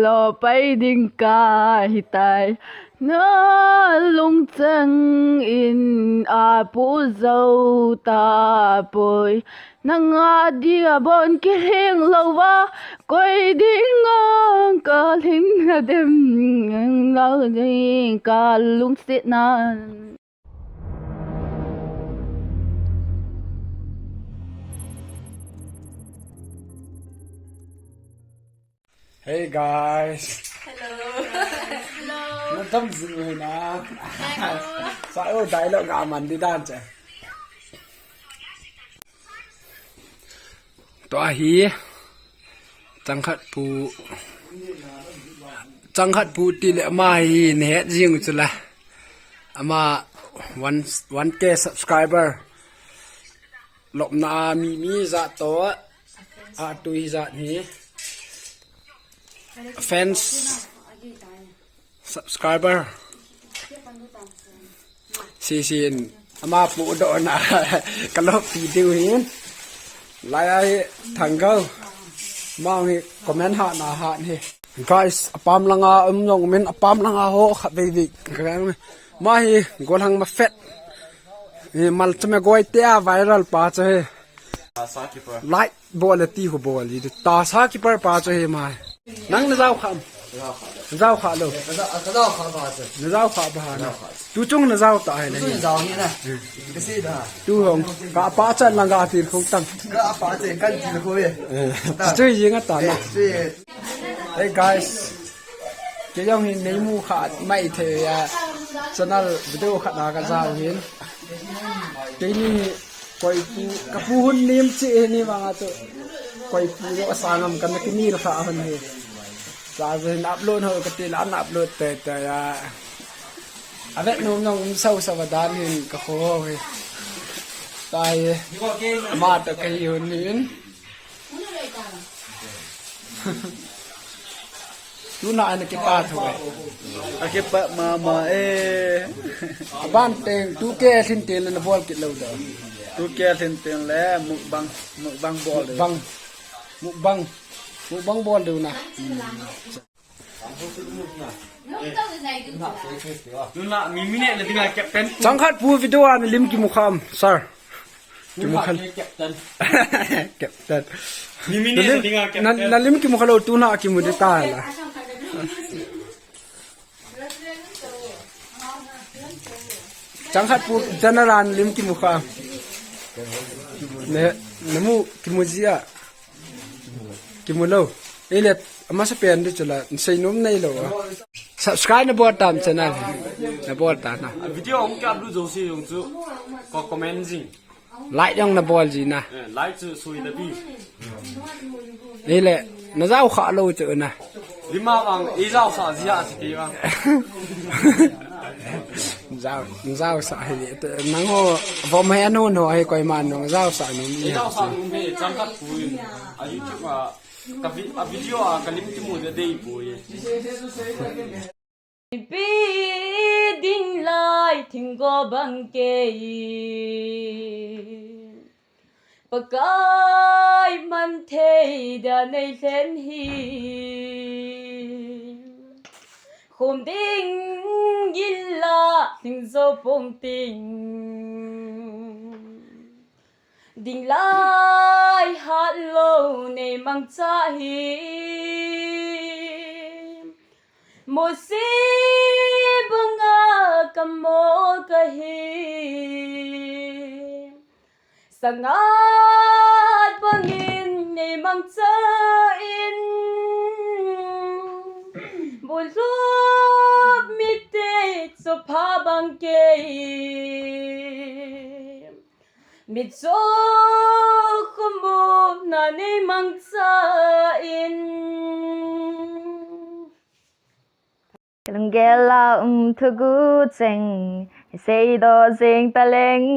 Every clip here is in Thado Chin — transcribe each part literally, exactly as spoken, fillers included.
Lo pai ding kahitai. Na lungchang in apu zo tapoi. Nanga dia bon kilhing lova. Koi ding ang kalhing na dem. Lo ding kalungsit nan. Hey guys. Hello. Hello. Nadam jing u hina. Hello. Sa o dialogue ga man di dan che. Tua hi Changkhat Pu, Changkhat Pu tile ama hi nahet jing u chula. Ama one, one K subscriber. Lopna a mi, mi jat to a tui jat hi. Fans, subscriber. Sisin ama pu dohna kalop pi diu hin. Lai a hi Thanggou. Ama hi comment hahna hat hi. Guys, apam langa um jong umin, apam langa ho khatvei vei. Ama hi golhang mafet. Hi malchame goi te a viral pa chu hi. Like bol le ti hu bol hi. Tasa keeper pa chu hi ama hi. Nang na jao kham. Na jao kha lou. Ka jao kha ba chu. Na jao kha ba na. Tu chung na jao ta hi na. Tu jao ni na. Ka si da. Tu hong ka pa chan lang ka tir khong tang. Ka pa che kan tir kho ve. Tu yi nga ta na. Hey guys. Kei jong hi nei mu kha mai thei a, channel video khat na ka jao hin. Keini hi koi pu, ka pu hun nim chi hi ni vang a tu. Koi pu jo asangam kan ki nil kha hun hi. Sa jin upload ho ka ti la na upload te te ya. A vet nom jong um sau sau dan hin ka kho ho hi. Tai ma ta ka hi hun hin. Tuna ana kipa tho e. Akipa mama e. Aban teng tu ke thin teng le na bol kit lou da. Tu ke thin teng le mukbang, mukbang bol de. Mukbang. Mukbang. Mukbang bol de na. Tuna mi minute le dinga captain. Changkhat Pu video a na lim kimu kham, sir. Kimu khal. Captain. Captain. Ni mini na lim, dinga na, captain. Na lim kimu khalo tuna kimu de ta la. Changkhat Pu channel a na lim kimu kha. Ne, namu kimu jia. Kimu lou. Ile, amasa pen di chula, sei nom nei lou. Subscribe na bol tam channel. Na bol ta na. Video hung ki upload jo si jong chu. Ko comment jing. Like jong na bol ji na. Eh, like chu sui da bi. Ile, na jao kha lou chu na. Lima bang, i jao sa ji a si ki bang. Jao, jao sa hi. Nang ho, vom he anu no he koi man no, jao sa no. I jao sa no me, Changkhat Pu in. A YouTube a. Ka vi-, a video a ka lim kimu de dei poi. Pi ding lai thinggo bang kei. Pakai man thei da nei lhen hi. Khum ding gin la thing zo pong ting. Ding lai hat lou nei mangcha hi. Mosi banga ka mo ka hi. Sangat bangin nei mangcha in. Bulup mite chopha bang kei. Mitcho khumupna nei mangcha in. Lunggel la um thugu cheng, seidoh jing taleng.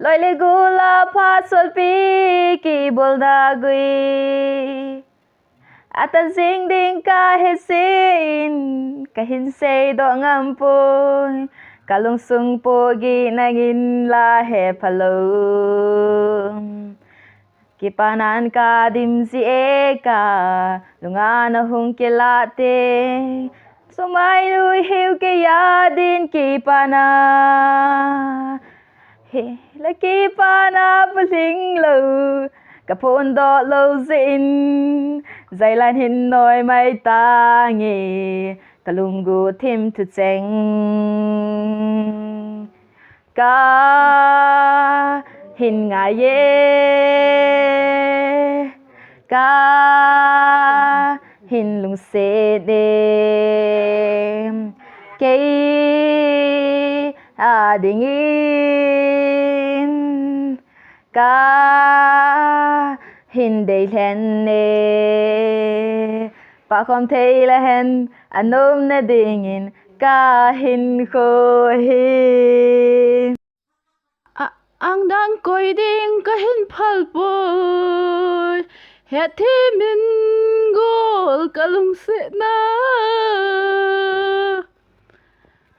Loi le gol a pha solpi kibol da gui. Ata jing ding ka he sin, ka hin seidoh ngam poi, ka lungsung pogi nangin la he phalou. Kipana ka dim ji e, ka lunga na hung kilah teng, sumai lui hiu kei a din kipana. Hi la kipana pulhing lou, ka phondoh lou jeh in, jailan hin noi mai tange, ka lunggu thim thucheng. Ka hin ngai e, ka hin lungset e, kei a dingin ka hin dei lhen e, pahkhom thei lehen, a nomna dingin ka hinkho hi. A, ang dang koi ding ka hin phal poi, hethem in gol ka lungsetna.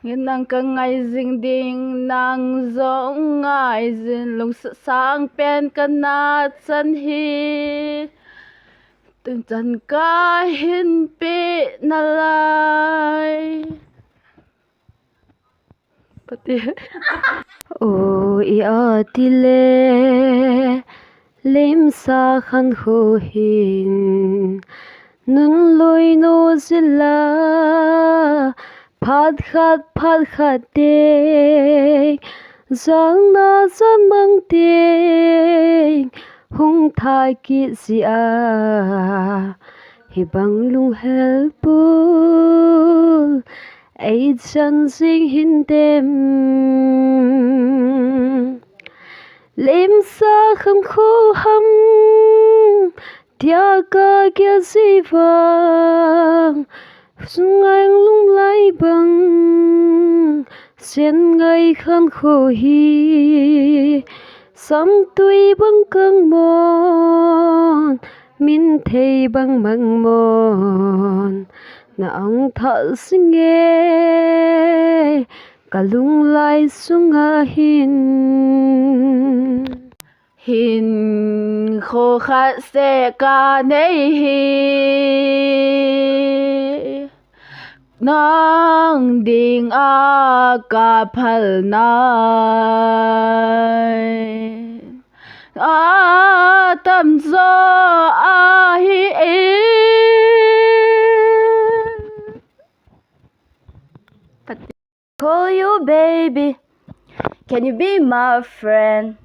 Ngen nang ka ngai jing ding, nang jong ngai jin, lungset sang pen ka na chan hi, tun chan ka hin pe nalai. Pati. O, i ati le, lemsa khankho hin, nun loi no jila, phat khat, phat khat teng, jalna jan mang teng, hung thah kit jia, hibang lunghel pul, ei chan jing hin tem. Lemsa khankho ham, tia ka kia ji vang, sungai lunglai bang, sen ngai khankho hi, samtui bang kang mon, min thei bang mang mon, na ang thah jing e, ka lunglai sunga hin. Hinkho khat seh ka nei hi, nang ding a ka phalna a tamjo ahi e. Call you baby. Can you be my friend?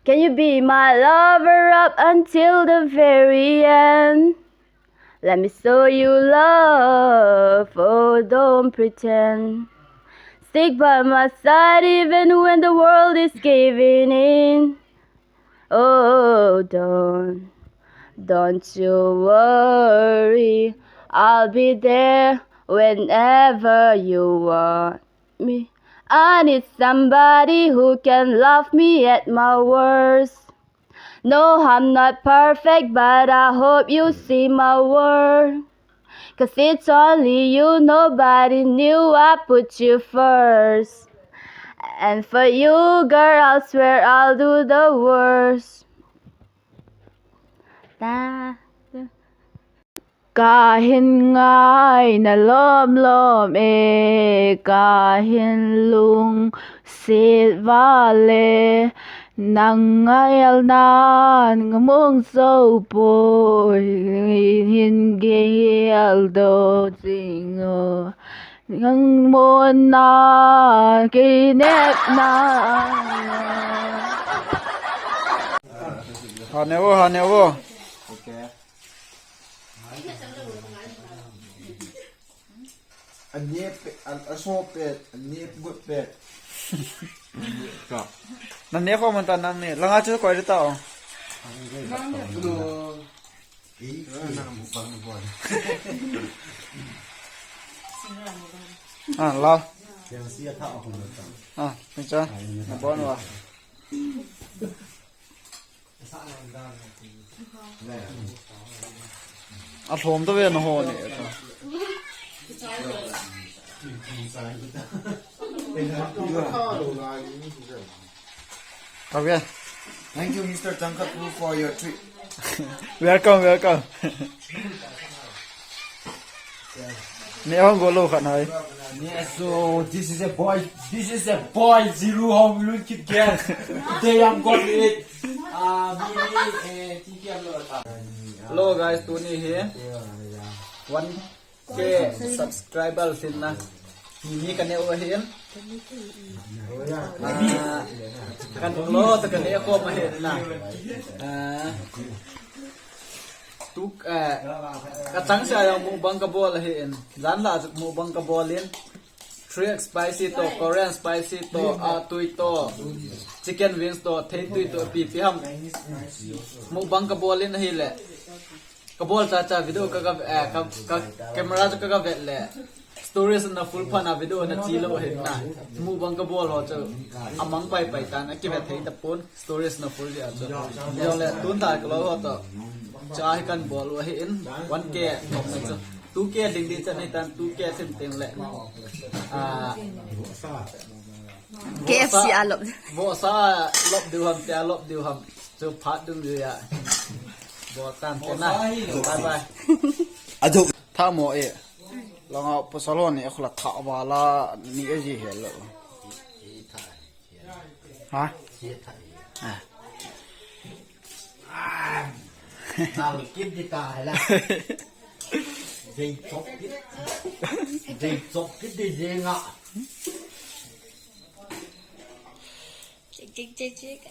Can you be my lover up until the very end? Let me show you love, oh, don't pretend. Stick by my side even when the world is giving in. Oh, don't, don't you worry, I'll be there whenever you want me. I need somebody who can love me at my worst. No, I'm not perfect, but I hope you see my worth. 'Cause it's only you, nobody knew I put you first. And for you, girl, I swear I'll do the worst. Ta. Ka hin ngaina lom lom e, ka hin lungset val e, nang ngaina ngamong jou poi, hin geldoh jing o, nang monna kei nepna. Ha ne o, ha ne o. Okay. Anep, a, aso pet, anep got pet. Ka. Nang ne ko man ta nang ne. Langa chu koi ta o. Hello. Ah, la. Ah, ni cha. Na bon wa. A lhom ta ve na ho ni. Ta ve. Thank you, Mister Changkhatpu, for your treat. Welcome, welcome. Neh hung go lou khat nai. Yes, so this is a boy. This is a boy. Zero home loan kit get. Today I'm going to eat. Uh, me, me, eh, T K M lo ta. Hello guys, tuni hi one K subscriber lhin na. Ni ni ka neh u ahin. Ah, kan lo ta ka neh khom ahin na. Ah, tu, eh, ka chang sa jong mukbang ka bol ahin. Jan la chu mukbang ka bol in. Three X spicy to, Korean spicy to, ah, tui to, chicken wings to, thei tui to, pi pi ham. Mukbang ka bol in ahile. Ka bol cha cha video ka, ka, eh, ka, ka camera chu ka, ka vet le. Storage na full pha na video na chi lou ahin na. Mukbang ka bol ho chu. Amang pai pai tan, a kivet thei tapon. Storage na full jeh a chu. Jong le tun thah ka lo ho to. Cha hi kan bol u ahin. One K top na chu. Two K ding ding chan hi tan, two K thim teng le. Ah, K F C a lop. Vohsa lop diu ham, tia lop diu ham. Chu phat dum diu ya. Bol tan te na. Bye bye. Adu. Tha mo e. Langa pasal ho ni a khula tha ba la ni e ji he lo. Ha? Ah. Nal kip di ta hela. Dei chok kip. Dei chok kip di jenga. Chik, chik, chik, chik.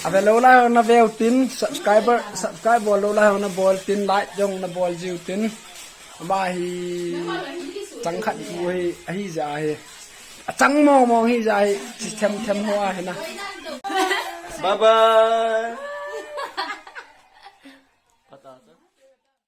Ave lou lai ho na veu tin, subscriber, subscribe bol lou lai ho na bol tin, like jong na bol jiu tin. Ama hi Changkhatpu hi, ahi ja hi. Achang mong mong hi ja hi, chi them them ho ahi na. Bye bye.